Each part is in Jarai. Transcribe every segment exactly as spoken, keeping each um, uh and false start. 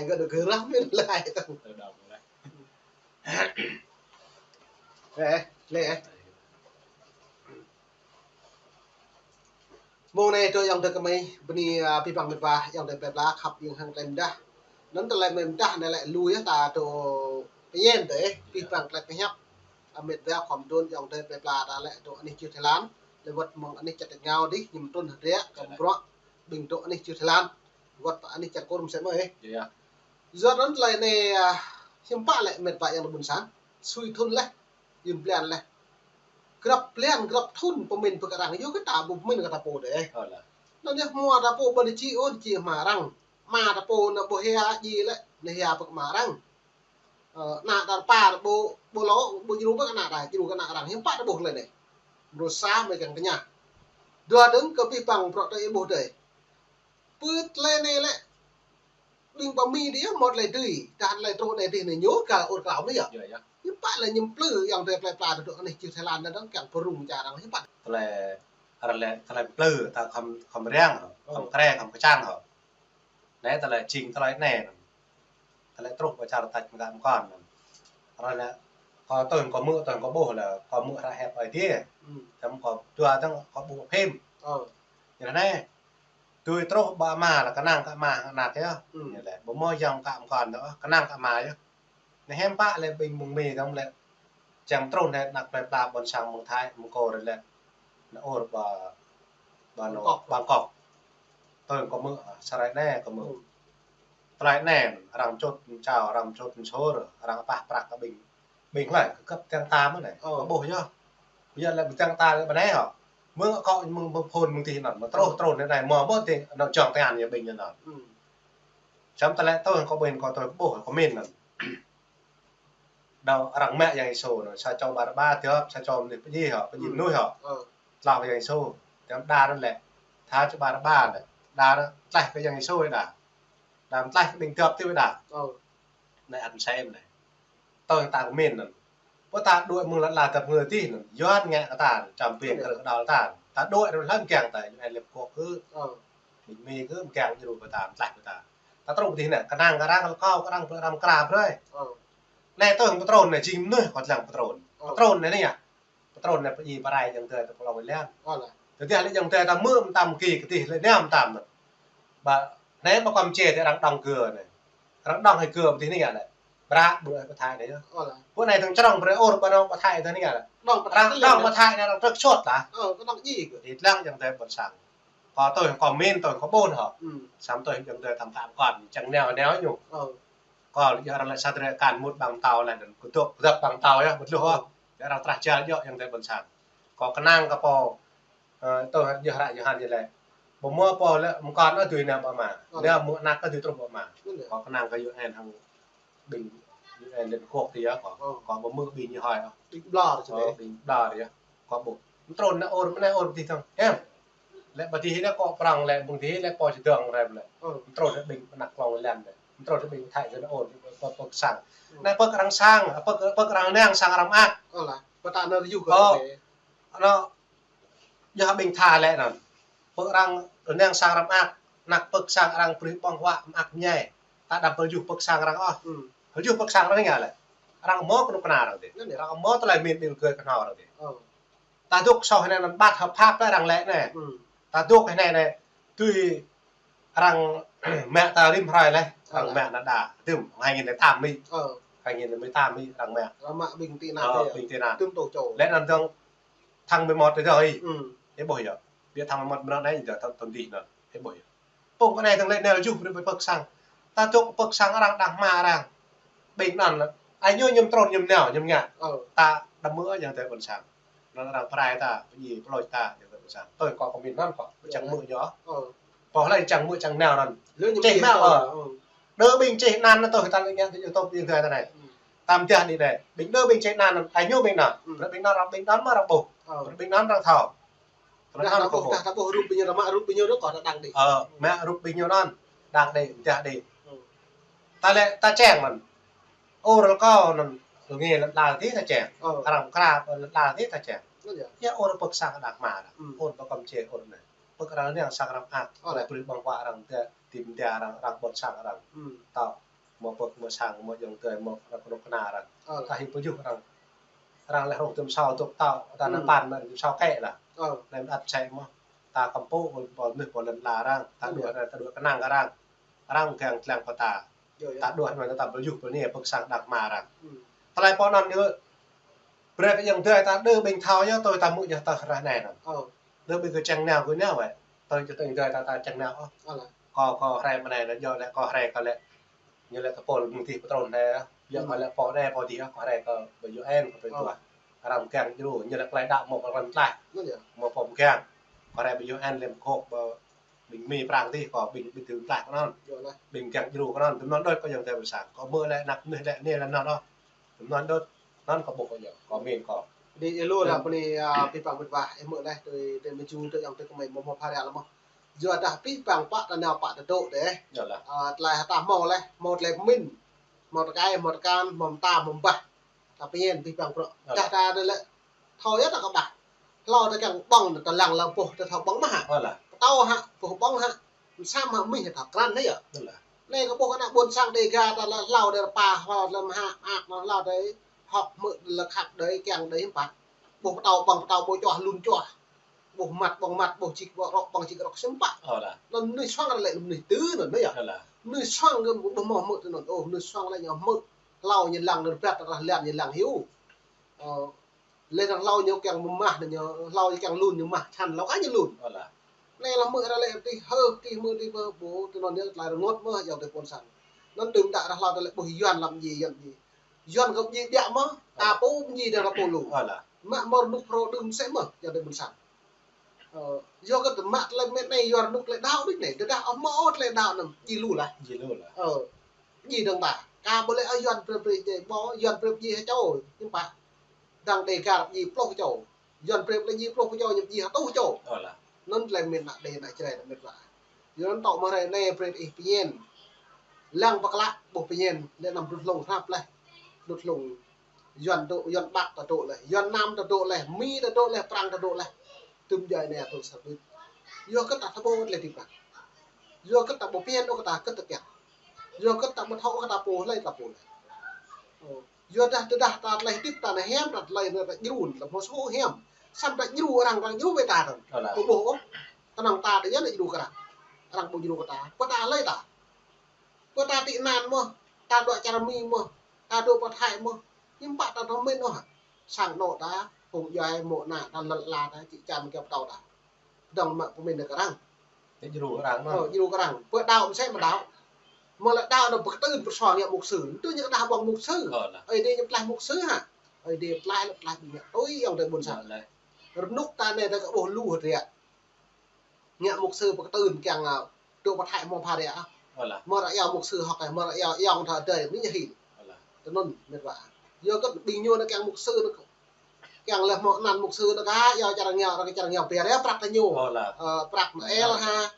Gơ̆ đơ gơ̆ rah mĭn lĕ ai tơ̆ng. Tơ đao mơ̆ lĕ. Lĕ, lĕ. Mông anai tơ ayŏng adơi kơmơi, bơni, a, abih bang mĕt wa, ayŏng adơi plơi pla, khăp yang hăng tơlơi mơdah. Anŭn tơlơi mơdah anai lĕ lu yơh ta tơ pơñen tơ, abih bang tơlơi pơhiăp. A, mĕt wa khŏm đun ayŏng adơi plơi pla ta lĕ tơ anih čư̆ Thái Lan. Lĕ wơ̆t mơ̆ng anih čăt ngao dih, ñu mơtrŭn hơdră, kơ bruă, ƀing tơ anih čư̆ Thái Lan. Wơ̆t anih čăt kơ rŭm sem ơi. Yua anŭn tơlơi anai, a, hiư̆m pă lĕ mĕt wa ayŏng adơi ƀuôn sang. Sui thŭn leh, yŭn blan leh. Grăp blan, grăp thŭn pơmĭn pơkă arăng, yua kơ ta ƀu pơmĭn kơ ta pô dêh. Anŭn yơh hmua ta pô ƀơi anai či ôn či hmua arăng. Ama ta pô anŭn ƀu hia ji lĕ, anŭn hia pơkă ama arăng. Ơ, ană ta pô ƀu, ƀu lŏ, ƀu djru pơkă ană ta, djru kơ ană arăng. Hiư̆m pă ta ƀuh tơlơi anai. Mrô sa mơi kiăng tơña. Dua dơ̆ng kơ abih bang bruă ta ih ƀuh dêh. Pơ tơlơi anai lĕ, ƀing pơmĭn dih mơ̆ tơlơi tui, tơhan tơlơi truh anai dih anai ñu kơ ur klao anai yơh. Yơh, yơh. Hiư̆m pă lĕ ñu plư ayŏng adơi plơi pla tơ anih čư̆ Thái Lan anŭn kiăng pơrŭng čar arăng hiư̆m pă. Tơlơi, arăng lĕ, tơlơi plư, ta khŏm, khŏm răng, khŏm krĕ, khŏm kơčăng hŏ. Anai tơlơi jing tơlơi anai. Tơlơi truh pơ čar tač mơ̆ng ta mơkŏn. Arăng lĕ, kâo tơ̆ng kâo hmư̆, tơ̆ng kâo ƀuh lĕ, kâo hmư̆ hră hiăp Ơi Adai. Tơ̆ng kâo dua tơ̆ng kâo ƀuh phim. Yua anai. Tui truh ƀơi ama lĕ kơnang kơ ama hăng ană yơh. Ñu lĕ, ƀu hmâo yang kơ mơkŏn dŏ, kơnang kơ ama yơh. Anai hiư̆m pă lĕ ƀing mơ̆ng Mi tơ̆ng lĕ. Čang truh anai ană plơi pla ƀôn sang mơ̆ng Thái, mơ̆ng Kôrê lĕ. Anai ur ƀơi, ƀơi anŭn, Bangkok. Bangkok. Tơ̆ng kâo hmư̆, a, sa hrơi anai kâo hmư̆. Tơlơi anai, arăng čut čao, arăng čut sôr, arăng pah prăk kơ ƀing. Ƀing hlơi, kơ găp tiăng ta mơ̆n anai. Kâo ƀuh yơh. Yua lĕ ƀing tiăng ta lĕ ƀơi anai hŏ. Mơ̆ng akŏ mơ̆ng, mơ̆ng phôn mơ̆ng tih anŭn, mơ̆ truh, truh anai anai, mơ̆ mơ̆ tih anŭn jŏng tian yơh ƀing anŭn. Samơ̆ tơlơi tơ̆ng kâo ƀuh, kâo tơ̆ng ƀuh, kâo min anŭn. Đa arăng mă Yang Yêsu anŭn, sa čô Baraba, tiŏp, sa čô mơnuih pơdjai hŏ, pơdjai mơnuih hŏ. Tlaih Yang Yêsu, tiăm đa anŭn lĕ, tha čô Baraba lĕ, đa anŭn tlaih kơ Yang Yêsu đa. Đa tlaih kơ ƀing tiŏp tih đa. Anai ăt sem anai. Tơ̆ng ta kơ min anŭn. Pơ ta đuaĭ mơ̆ng lăn ala tơpơngơ tih anŭn. Yuan ngă kơ ta, čăm piêng kơ đaŏ ta. Ta đuaĭ anŭn hlăm kiăng ta, ñu ai lĕp kŏk kơ. Ƀing Mi kơ mơkiăng djru pơ ta, tlaih pơ ta. Ta truh pơ tih anai, kơnang kơ arăng, rơkâo kơ arăng, pơ arăng kra brơi. Anai tơ̆ng pơtrŭn anai, jing mơnuih kâo lăng pơtrŭn. Pơtrŭn anai anai yơh. Pơtrŭn anai pơdjai pơrai ayŏng adơi ta pơlông lĕ. Tơdah lĕ ayŏng adơi ta hmư̆ mơtam kơ tih lĕ anai mơtam anŭn. Ƀă anai ƀă kơm čê tơ arăng đŏng gơ̆ anai. Arăng đŏng hai gơ̆ pơ tih anai yơh lĕ. Bră ƀu ai pơthai anai yơh. Pơ anai tơ̆ng črŏng brơi ur ƀă anŭn pơthai tơ anai yơh lĕ. Arăng đŏng pơthai anai arăng trơ̆k sôt lah. Ih lăng ayŏng adơi ƀôn sang. Kâo tơ̆ng kâo min tơ̆ng kâo ƀuh hŏ. Samơ̆ tơ̆ng ayŏng adơi tam tam kơnơ̆ng čang nao nao ñu. Kâo yơh arăng lĕ sa drơi kăn mŭt ƀăng tâo lĕ anŭn kơdŏk kơdŏk ƀăng tâo yơh mŭt luh hŏ. Yơh arăng trah jal yơh ayŏng adơi ƀôn sang. Kâo kơnang kơ pô, ơ, tơ̆ng yơh hră Yôhan yơh lĕ. Ƀu hmâo pô lĕ mơkŏn ôh dưi nao ƀơi ama. Nao mơ̆ng ană kơ dưi truh ƀơi ama. Kâo kơnang kơ U N hăng ƀing U N Liên Hợp Quốc tih yơh kâo. Kâo ƀu hmư̆ ƀing ñu hơi ôh. Ƀing ƀlŏr yơh. Kâo ƀu. Mơtrŭn anai ur, mơnai ur pơ tih tơ̆ng. Hiam. Lĕ pơ tih lĕ kâo prŏng lĕ, mơ̆ng tih lĕ kâo čơdơ̆ng rai lĕ. Mơtrŭn lĕ ƀing ană klông lăn lĕ. Mơtrŭn lĕ ƀing Thái tơ anai ur, pơ, pơ, pơkă sang. Anai pơkă arăng sang, pơkă, pơkă arăng nao sang arăng mơak. Anŭn, yơh ƀing tha lĕ anŭn. Pơkă arăng nao sang arăng mơak, ană pơkă sang arăng brơi ƀơ̆ng huă mơak mơñai. Ta đăm pơyuh pơkă sang arăng ôh. Pơyuh pơkă sang arăng anai lĕ. Arăng hmâo kơnuk kơna arăng tih. Arăng hmâo tơlơi min ƀing gơ̆ kơhnâo arăng tih. Ta dŏ soh anai anŭn ƀăt hợp pháp lĕ arăng lĕ anai. Ta dŏ anai anai tui arăng mă ta rĭm hrơi lĕ. Arăng mă anŭn đa. Tơm hai nghìn lẻ tám Mi. Hai nghìn lẻ tám Mi arăng mă. Arăng mă ƀing tị nạn. Ƀing tị nạn. Tơm tô čô. Lĕ anŭn dơ̆ng tháng mười một tơ ih. Ih ƀuh yơh. Ƀiă tháng mười một mơnă anai yơh thŭn, thŭn dih anŭn. Ih ƀuh yơh. Pơ̆ng kơ anai tơ̆ng lĕ nao juh brơi pơkă sang. Ta dŏ pơkă sang arăng đah mă arăng. Ƀing anŭn lĕ. Ai ñu ñu mơtrŭn ñu mơnao ñu mơñă. Ta đăm hmư̆ ayŏng adơi ƀôn sang. Anŭn arăng pơrai ta, pơdjai pơlôč ta, ayŏng adơi ƀôn sang. Tơ̆ng kâo kơmin anŭn kâo, ƀu čang hmư̆ ñu. Pô hlơi čang hmư̆ čang nao anŭn. Čih mă. Đơ ƀing čih anăn anŭn tơ̆ng ta lĕ ngă tơ YouTube ayŏng adơi ta anai. Tam tiah đĭ anai. Ƀing đơ ƀing čih anăn anŭn, ai ñu ƀing anŭn. Brơi ƀing anŭn arăng ƀing anŭn mơ̆ arăng ƀuh. Brơi ƀing anŭn arăng thâo. Tơdah ta ƀuh, tơdah ta ƀuh rup ƀing ñu, ta mă rup ƀing ñu dŏ kâo ta đăng đĭ. Ơ, mă rup ƀing ñu anŭn, đăng đĭ, mơdah đĭ. Ta lĕ ta čang mơ̆n. Ur rơkâo anŭn, rơngiă lăn ala tih ta čang. Arăng kra lăn ala tih ta čang. Yơh ur pơkă sang đah mă đa. Ur pơkă kơm čê ur anai. Pơkă arăng nao sang arăng mơak. Brơi ƀơ̆ng huă arăng tih, tĭm tih arăng, arăng ƀôn sang arăng. Tơ̆ng Mơ̆ pơ̆k, mơ̆ sang, mơ̆ ayŏng adơi, mơ̆ kơnuk kơna arăng. Ơ. Ta hing pơjuh arăng. Arăng lĕ rŏng tơm sao tŏk tao, ta nao păn mơ̆ tơm sao kĕ lah. Ơ. Lĕ ăt sĕ mơ̆. Ta kơmpŭ, pô mơnuih pô lŏn ala arăng. Ta đuaĭ arăng, ta đuaĭ kơnang arăng. Arăng kiăng lăng kơ ta. Yơh, yơh. Ta đuaĭ mơ̆ ta pơjuh pơnia pơ̆k sang đah kơmar arăng. Hmm. Tơlơi pô anŭn yơh. Brơi kơ ayŏng adơi ta đơ ƀing thâo yơh, tui ta mŭt yơh tơh rah anai anŭn. Ơ. Đơ ƀing kơ čang nao kơ nao wơ̆t. Tui kơ ayŏng adơi ta, ta čang nao ôh. Ơ lah. Kâo, kâo hrơi mơ̆ anai anŭn yơh lĕ, kâo hrơi kâo lĕ. Ñu lĕ kơ pô mơ̆ng tih pơtrun anai, yơh kâo lĕ pô anai pô tih, kâo hrơi kơ ƀu yua en kơ pô tuah. Arăng kiăng djru, ñu lĕ tơlơi đaŏ mơ̆ pơkŏn tlaih. Mơ̆ pô mơkiăng. Kâo hrơi ƀu yua en lĕ mơ̆ kŏk ƀơ ƀing Mi Prang tih, kâo ƀing, ƀing tih tlaih kơ anŭn. Ƀing kiăng djru kơ anŭn, tơm anŭn đôč kơ ayŏng adơi ƀôn sang. Kâo mơ̆ lĕ anăp mơnuih lĕ anai lĕ anŭn ôh. Tơm anŭn đôč, anŭn kâo ƀuh kơ ñu, kâo min kâo. Đi, ih lu lah pơ anai, a, pih pang mĕt wa, ih mơ̆ laih, tui, tui mơju, tui ayŏng adơi kơmơi mơ̆ mơ̆ phara lĕ mơ̆. Yua dah pih pang pă ta nao pă ta dŏ dêh. Yơh lah. A, tơlơi hơta hmâo laih, hmâo tơlơi pơmĭn, hmâo tơkai, hmâo tơkan, hmâo mơta, hmâo mbah. Ta pơñen pih pang prŏ. Yơh lah. Dah ta dêh lĕ, thâo yơh ta kơƀah. Hlâo ta kiăng ƀơ̆ng ta lăng lăng boh ta thâo ƀơ̆ng mơ̆ hă. Yơh lah. Pơtâo hă, boh ƀơ̆ng hă. Mơsăm hă, mih hă, thâo krăn hă yơh. Yơh lah. Anai kơ boh kơ ană ƀôn sang Dêga ta lĕ hlâo dêh rơpa, hlâo dêh mơhă, mơak, hlâo dêh hŏk hmư̆ dêh lĕ khăp dêh, kiăng dêh hiư̆m pă. Boh pơtâo ƀơ̆ng pơtâo, boh čoh lun čoh. Boh măt ƀơ̆ng măt, boh čik ƀơ̆ng rŏk, ƀơ̆ng čik rŏk hiư̆m pă. Yơh lah. Anŭn mơnuih suang ră lĕ mơnuih tui anŭn yơh. Yơh lah. Mơnuih suang kơ boh mơ̆ hmư̆ tui anŭn. Ôh, mơnuih suang lĕ ñu hmư̆. Hlâo ñu lăng, ñu rơbat rah lan ñu lăng hyu. Ơ, lĕ arăng hlâo ñu kiăng mơmah, ñu hlâo ñu kiăng lun ñu mah, čăn hlâo kơ ñu lun. Yơh lah. Anai lah mơ̆ ră lĕ tih hơ, tih mơ̆ tih pơ ƀu, tui anŭn yơh tơlơi rơngot mơ̆ ayŏng adơi ƀôn sang. Anŭn tơm đă rah hlâo ta lĕ ƀuh Yuan lăm ji, Yuan ji. Yuan kơ ji biă mơ̆, ta pô ji dêh kơ pô lu. Yơh lah. Mă mơ̆ rơnuk phrâo đưm sĕ mơ̆, ayŏng adơi ƀôn sang. Ơ, yua kơ tơm mă tơlơi mĕt anai, Yuan rơnuk tơlơi đaŏ đôč anai, tơdah ơ mơ̆ ôh tơlơi đaŏ anŭn, ji lu lah. Ji lu lah. Ơ, ji dơ̆ng ta. Kơ ƀu lĕ ơ Yuan brơi brơi ji ƀu, Yuan brơi ji hơčâo, hiư̆m pă. Dang Dêga ji pluh čô. Yuan brơi lĕ ji pluh čô, ñu ji hơtuh čô. Yơh lah. Anŭn tơlơi mĭn ană Dêga ană Jrai ană mĕt wa. Yua anŭn tŏ mơ̆ hrơi anai brơi ih pơñen. Lăng pơklă ƀuh pơñen, lĕ anăm đut hlung hrăp laih. Đut hlung Yuan dŏ, Yuan ƀă ta dŏ laih. Yuan Nam ta dŏ laih, Mi ta dŏ laih, Prang ta dŏ laih. Tơm djai anai tơl sa bit. Yua kơ ta thâo ƀuh tơlơi tih pă. Yua kơ ta ƀu pơñen ôh kơ ta kơ ta kiăng. Yua kơ ta ƀu thâo ôh kơ ta pô hlơi ta pô laih. Ơ. Yua dah tơdah ta tơlơi hơdip ta anai hiam, ta tơlơi anai ta djru, ta mơ̆ sô hiam. Săm ta djru arăng, arăng djru ƀơi ta tơ̆n. Yơh lah. Ƀu ƀuh ôh. Kơnơ̆ng ta tơña anai djru kơ arăng. Arăng ƀu djru kơ ta. Pơ ta hlơi ta. Pơ ta tị nạn mơ̆. Ta dŏ čar Mi mơ̆. Ta dŏ pơ Thái mơ̆. Hiư̆m pă ta thâo mĭn ôh hă. Sang anŏ ta, phung djuai mơ̆ ană ta lŏn ala ta, čĭ čan kiăng pơtâo ta. Dơ̆ng mă pơmĭn kơ arăng. Djru kơ arăng mơ̆. Ơ, djru kơ arăng. Pơ đaŏ mơsĕ mơ̆ đaŏ. Mơ̆ lĕ đaŏ anŭn pơkơtưn pơsua ngă mục sư. Tui ñu kơ đah ƀơ̆ng mục sư. Ơ lah. Ơi Adai ñu pơklaih mục sư hă. Ơi Adai pơklaih lĕ pơklaih ƀing ngă tui ayŏng adơi ƀôn sang. Ơ lah. Rơnuk ta anai ta kơ ƀuh lu hơdră. Ngă mục sư pơkơtưn kiăng, ơ, dŏ pơ Thái mơ̆ phara. Ơ lah. Mơ̆ ră iâu mục sư hŏk, mơ̆ ră iâu ayŏng ta adơi mĭn ñu hin. Ơ lah. Tui anŭn mĕt wa. Yua kơ ƀing ñu anai kiăng mục sư anai kiăng lĕ mơ̆ anăn mục sư anai kơ iâu čar ñu, arăng čar ñu pia rai prăk tơ ñu. Ơ lah. Ơ, prăk Noel hă.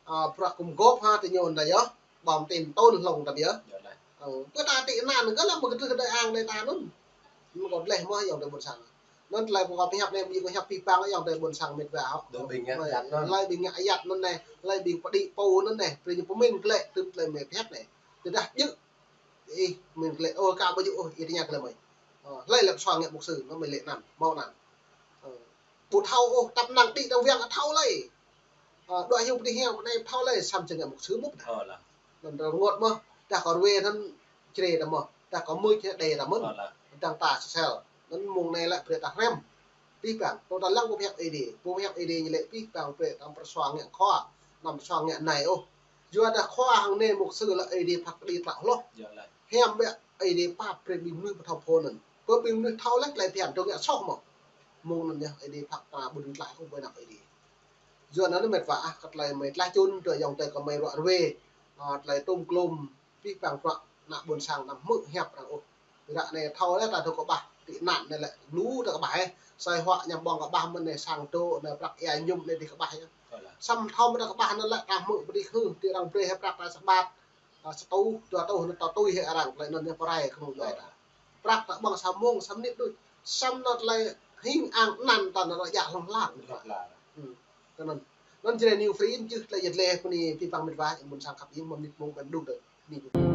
Ơ, prăk gum gôp hă, tơ ñu anŭn yơh. Ƀơ̆ng tin tôn hlung ta yơh. Yơh lah. Ơ, pơ ta tị nạn kơ lăm mơ̆ kơdrưh đơi ang đơi ta anŭn. Mơ̆ kơ leh mơ̆ ayŏng adơi ƀôn sang. Anŭn tơlơi pơkŏn pơhiăp anai, ƀing kơ hiăp pih pang ayŏng adơi ƀôn sang mơ̆n wa hŏ. Đơ ƀing ngă ayăt anŭn. Tơlơi ƀing ngă ayăt anŭn anai, tơlơi ƀing pơđĭ pô anŭn anai, brơi ñu pơmĭn glaĭ tơm tơlơi mơi pơhiăp anai. Tơdah djơ̆ Ih, mĭn glaĭ, ơ, kâo ƀu djơ̆ ôh, ih tơña glaĭ mơi. Ơ, hlơi lĕ pơsua ngă mục sư, anŭn mơi lĕ anăn, hmâo anăn. Ơ, ƀu thâo ôh, tăp năng đĭ tơ̆ng wiăng thâo hlơi. Ơ, dŏ hyu pơdih hiam, anai thâo hlơi, săm čang ngă mục sư mŭt dah. Ơ lah. Anŭn rơngot mơ̆, dah kơ ruai anŭn čre ta mơ̆, dah kơ mưč đe ta mơ̆n. Ơ lah. Dang ta sel, anŭn mơ̆ng anai lĕ brơi ta hrăm. Pih pang, tơdah lăng pơhiăp Ơi Adai, pơhiăp Ơi Adai ñu lĕ pih pang brơi ta pơsua ngă khua, anăm pơsua ngă anai ôh. Yua dah khua hăng anai mục sư lĕ Ơi Adai phat kơđi tlă hloh. Yơh lah. Hiam biă Ơi Adai pap brơi ƀing mơnuih pơthâo phô anŭn. Pơ ƀing mơnuih thâo laih tơlơi phiăn tơ̆ ngă soh mơ̆. Mơ̆ng anŭn yơh Ơi Adai pap ta ƀu đing tlaih kơ ƀơi anăp Ơi Adai. Yua anŭn mĕt wa ah, kơ tơlơi mơi tlaih čun, tơ̆ ayŏng adơi kơ mơi ruă ruai. Ơ, tơlơi tŭm klum, pih pang prăk, ană ƀôn sang anăm hmư̆ hiăp arăng ôh. Ră anai thâo lĕ ta dŏ kơƀah, tị nạn anai lĕ lu ta kơƀah ĕh. Soi huă ñăm ƀơ̆ng kơƀah mơ̆n anai sang dŏ, anai prăk ia ñum anai dih kơƀah ĕh. Ơ lah. Săm thâo mơ̆ ta kơƀah anŭn lĕ ta hmư̆ pơdih hư̆, tơl arăng brơi hĭ prăk ta sa ƀat, ơ, sa tuh, dua tuh, anŭn ta tui hĭ arăng, tơlơi anŭn ñu pơrai kơnung djuai ta. Prăk ta ƀơ̆ng sa mông, sa mơnit đôč. Săm anŭn tơlơi hing ang anăn ta anŭn ră jak hlŏng lar. Hlŏng lar. Hmm. Tui anŭn. Anŭn Jrai New Free, čih tơlơi yet lĕ pơ anai pih pang mĕt wa, ƀôn sang khăp ing, mơ̆ mơnit mông ƀơ̆ng đŭk tơ. Anai.